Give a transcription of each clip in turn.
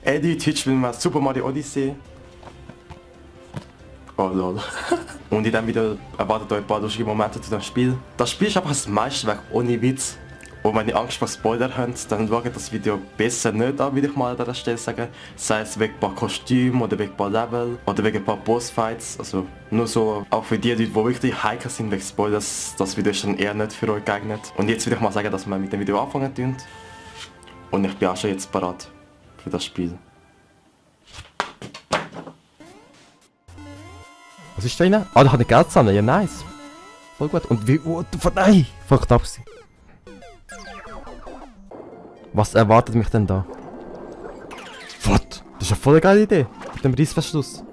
Eddie, heute spielen wir Super Mario Odyssey. Oh lol. Und in diesem Video erwartet euch ein paar lustige Momente zu dem Spiel. Das Spiel ist einfach das Meisterwerk ohne Witz. Und wenn ihr Angst vor Spoiler habt, dann schaut das Video besser nicht an, würde ich mal an dieser Stelle sagen. Sei es wegen ein paar Kostümen oder wegen ein paar Level oder wegen ein paar Bossfights. Also nur so, auch für die Leute, die wirklich heikel sind wegen Spoilers, das Video ist dann eher nicht für euch geeignet. Und jetzt würde ich mal sagen, dass wir mit dem Video anfangen tun. Und ich bin auch schon jetzt bereit für das Spiel. Was ist da rein? Ah, da hat eine Geldzahne, ja nice. Voll gut. Und wie, nein, voll knapp gewesen. Was erwartet mich denn da? Was? Das ist eine voll geile Idee. Mit dem Reissverschluss.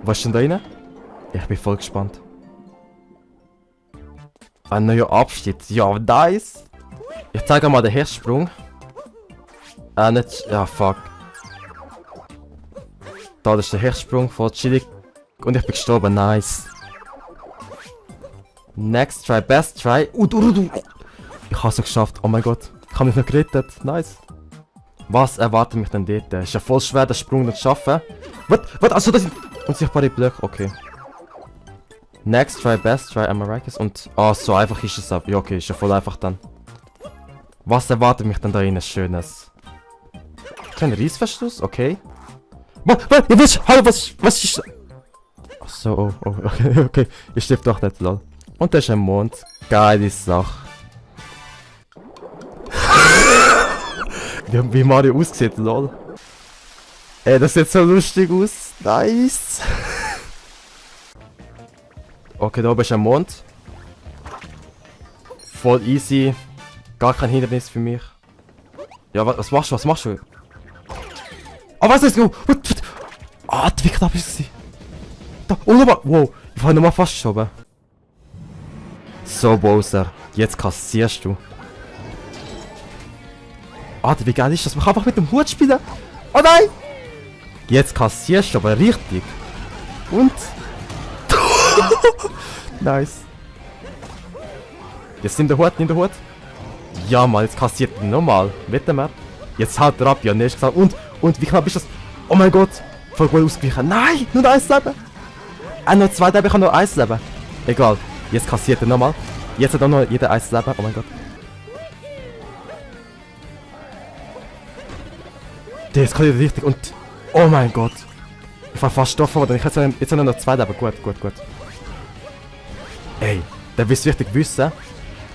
Was ist denn da rein? Ich bin voll gespannt. Ein neuer Abschnitt. Ja, nice. Ich zeige mal den Herzsprung. Nicht... Ja, fuck. Da ist der Herzsprung, voll chillig. Und ich bin gestorben, nice. Next try, best try. Ich habe es geschafft, oh mein Gott. Ich habe mich noch gerettet, nice. Was erwartet mich denn dort? Ist ja voll schwer, den Sprung nicht zu schaffen. Was? Also das sind unsichtbare Blöcke, okay. Next try, best try, Amaracus. Und, so einfach ist es ab. Ja, okay, ist ja voll einfach dann. Was erwartet mich denn da rein Schönes? Kleiner Reissverschluss, okay. Hallo, was ist... Ach so, okay. Ich stimme doch nicht, lol. Und da ist ein Mond. Geile Sache. Wie Mario aussieht, lol. Ey, das sieht so lustig aus. Nice. Okay, da oben ist ein Mond. Voll easy. Gar kein Hindernis für mich. Ja, was machst du? Oh, was ist das? Wie knapp ist es? Da, wow, ich habe nochmal fast geschoben. So, Bowser, jetzt kassierst du. Wie geil ist das? Man kann einfach mit dem Hut spielen. Oh nein! Jetzt kassierst du aber richtig. Und? Nice. Jetzt nimm den Hut. Ja, Mann, jetzt kassiert er nochmal. Wette mal. Jetzt haut er ab, ja, nicht gesagt. Und wie knapp ist das? Oh mein Gott! Voll gut ausgewichen. Nein! Nur ein Leben! Noch zwei Leben, ich habe noch ein Leben. Egal. Jetzt kassiert er nochmal. Jetzt hat auch noch jeder ein Leben. Oh mein Gott. Der ist gerade richtig und... Oh mein Gott. Ich war fast getroffen worden. Jetzt habe ich noch zwei Leben. Gut. Ey, der will es richtig wissen.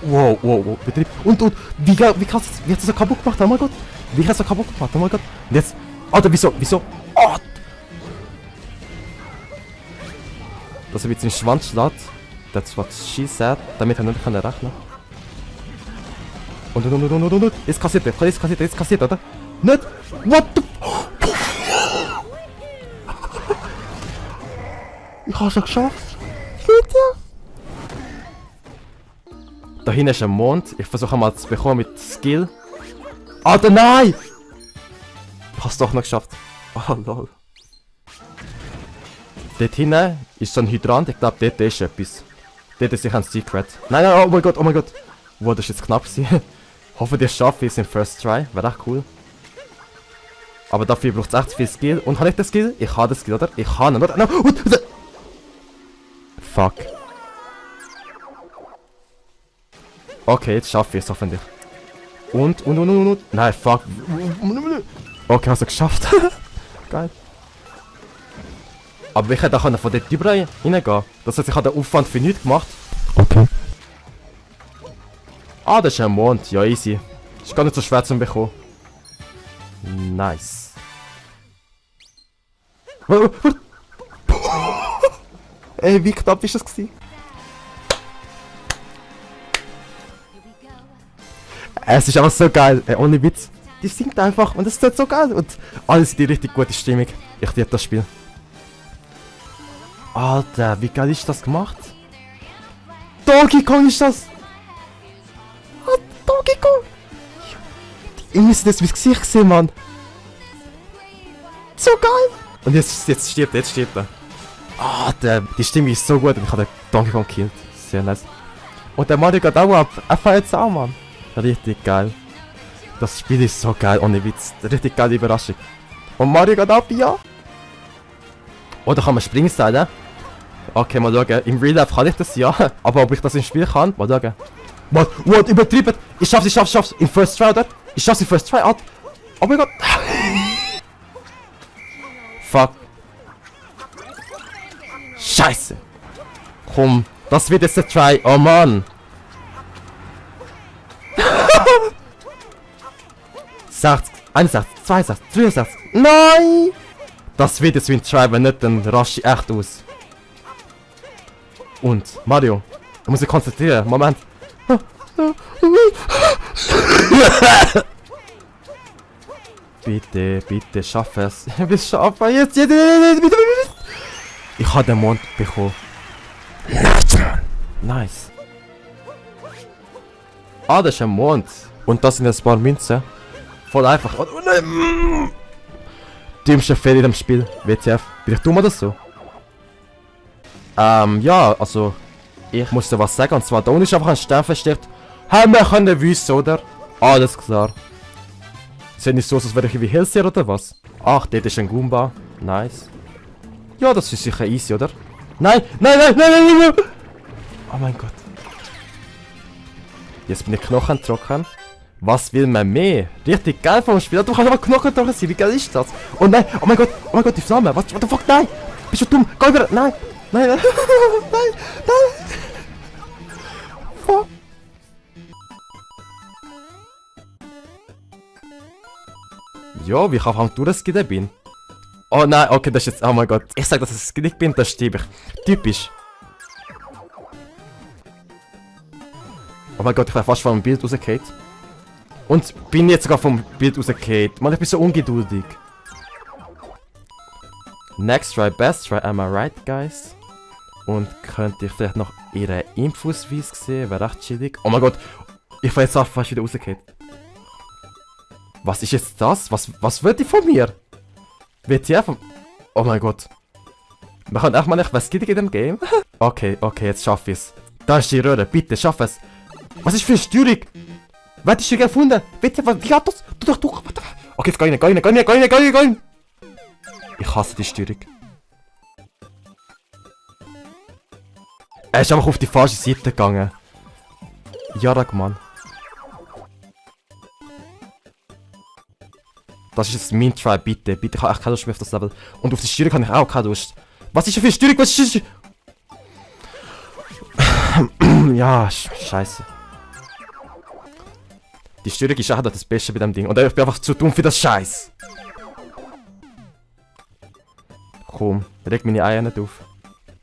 Wow. Betrieb. Und wie hat er so kaputt gemacht? Oh mein Gott. Wie hat er so kaputt gemacht? Oh mein Gott. Und jetzt... Alter, wieso? Oh! Dass er mit seinem Schwanz schlägt. That's what she said. Damit er nicht rechnen kann. Und. Jetzt kassiert er, oder? Nicht! What the... Ich hab's schon geschafft. Da hinten ist ein Mond. Ich versuche mal zu bekommen mit Skill. Alter, nein! Ich hab's doch noch geschafft. Oh lol. Dort hinten ist so ein Hydrant. Ich glaube, dort ist etwas. Dort ist sicher ein Secret. Nein, oh mein Gott. Wow, das ist jetzt knapp gewesen. Hoffe, ich schaffe es im First Try. Wäre echt cool. Aber dafür braucht es echt viel Skill. Und habe ich den Skill? Ich habe den Skill, oder? Ich habe ihn, oder? No. Fuck. Okay, jetzt schaffe ich es hoffentlich. Und. Nein, fuck. Okay, hast du geschafft. Geil. Aber ich hätte auch von dort drüber reingehen. Das heißt, ich habe den Aufwand für nichts gemacht. Okay. Das ist ein Mond. Ja, easy. Ist gar nicht so schwer zu bekommen. Nice. Ey, wie knapp ist das gewesen? Es ist einfach so geil. Ohne Witz. Die singt einfach und es ist so geil. Und alles in die richtig gute Stimmung. Ich liebe das Spiel. Alter, wie geil ist das gemacht? Donkey Kong ist das! Donkey Kong! Ihr müsst das ins Gesicht sehen, Mann! So geil! Und jetzt stirbt er. Die Stimme ist so gut und ich habe den Donkey Kong gekillt. Sehr nice. Und der Mario geht auch ab. Er feiert es auch, Mann. Richtig geil. Das Spiel ist so geil, ohne Witz. Richtig geile Überraschung. Und Mario geht ab, ja. Oder kann man Springseile? Okay, mal schauen. Im Real Life kann ich das ja. Aber ob ich das im Spiel kann? Mal schauen. What? Übertrieben! Ich schaff's. In First Try, oder? Ich schaff's in First Try, Alter. Oh mein Gott. Fuck. Scheiße. Komm, das wird jetzt der Try. Oh Mann. 60, 61, 62, 63. Nein! Das wird jetzt wie ein Try, wenn nicht, dann raste ich echt aus. Und, Mario, ich muss mich konzentrieren. Moment. Bitte, schaff es. Wir schaffen jetzt. Ich habe den Mond bekommen. Nice. Ah, das ist ein Mond. Und das sind ein paar Münzen. Voll einfach. Oh nein. Dümmste Fehler in dem Spiel. WTF. Bin ich dumm oder so? Ja, also. Ich muss dir was sagen. Und zwar, da unten ist einfach ein Stern versteckt. Haben wir können wissen, oder? Alles klar. Sieht nicht so aus, als wäre ich wie Hellseher oder was? Ach, dort ist ein Goomba. Nice. Ja, das ist sicher easy, oder? Nein! Oh mein Gott. Jetzt bin ich knochentrocken. Was will man mehr? Richtig geil vom Spiel. Du kannst aber knochentrocken sein. Wie geil ist das? Oh nein! Oh mein Gott, die Flamme. What the fuck? Nein! Bist du dumm? Geh über! Nein! Nein! Fuck! Jo, wie ich einfach am durchskidden bin. Oh nein, okay, das ist jetzt... Oh mein Gott. Ich sag, dass ich skiddig bin, das stimmt ich. Typisch. Oh mein Gott, ich war fast vom Bild rausgefallen. Und bin jetzt sogar vom Bild rausgefallen. Mann, ich bin so ungeduldig. Next try, best try, am I right, guys? Und könnte ich vielleicht noch ihre Infos-Wies sehen? Wäre recht chillig. Oh mein Gott, ich war jetzt auch fast wieder rausgefallen. Was ist jetzt das? Was wird die von mir? WTF? Oh mein Gott. Wir können echt mal nicht, was geht in dem Game? Okay, jetzt schaff ich's. Da ist die Röhre, bitte, schaff es. Was ist für eine Steuerung? Wer hat die Steuerung erfunden? WTF, wie hat das? Du. Okay, jetzt geh rein. Ich hasse die Steuerung. Er ist einfach auf die falsche Seite gegangen. Jarak, Mann. Das ist jetzt mein Try, bitte. Ich habe echt keine Lust mehr auf das Level. Und auf die Steuerung habe ich auch keine Lust. Was ist das für eine Steuerung? Was ist das? Ja, scheiße. Die Steuerung ist auch das Beste bei dem Ding. Und ich bin einfach zu dumm für das Scheiß. Komm, reg meine Eier nicht auf.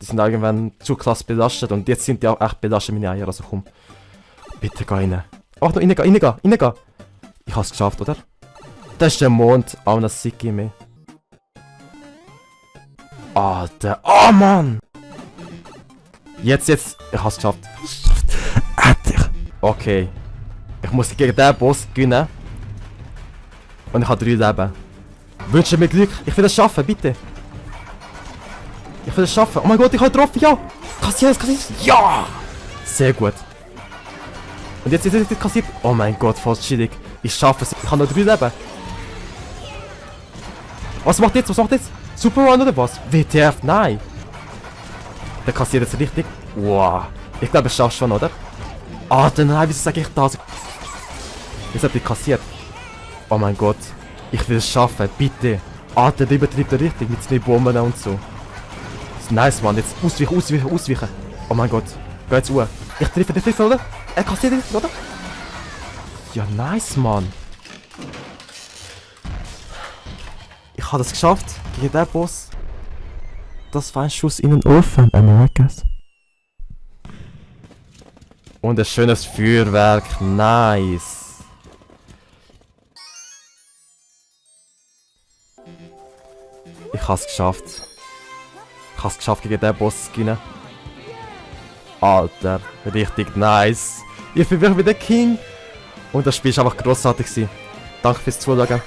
Die sind irgendwann zu krass belastet. Und jetzt sind die auch echt belastet, meine Eier. Also komm. Bitte geh rein. Ach, noch reingehen. Ich hab's geschafft, oder? Das ist der Mond, auch das Sicki mehr. Alter, oh Mann! Jetzt, ich hab's geschafft. Okay. Ich muss gegen den Boss gewinnen. Und ich habe 3 Leben. Wünsche mir Glück, ich will das schaffen, bitte. Ich will das schaffen. Oh mein Gott, ich habe getroffen, ja! Kassiert, ja! Sehr gut. Und jetzt kassiert. Oh mein Gott, voll chillig. Ich schaffe es, ich habe noch 3 Leben. Was macht jetzt? Super Run oder was? WTF, nein! Der kassiert jetzt richtig. Wow. Ich glaube, es schafft schon, oder? Alter, nein, wieso sage ich das? Jetzt hat die kassiert. Oh mein Gott. Ich will es schaffen, bitte. Alter, der übertreibt er richtig mit 2 Bomben und so. Das ist nice, Mann. Jetzt ausweichen. Oh mein Gott. Geh jetzt uhr. Ich treffe, oder? Er kassiert richtig, oder? Ja, nice, Mann. Ich habe das geschafft gegen den Boss. Das war ein Schuss in den Ofen, Americas. Und ein schönes Feuerwerk, nice. Ich habe es geschafft. Ich habe es geschafft gegen den Boss zu gewinnen. Alter, richtig nice. Ich bin wirklich wieder King. Und das Spiel war einfach grossartig. Danke fürs Zuschauen.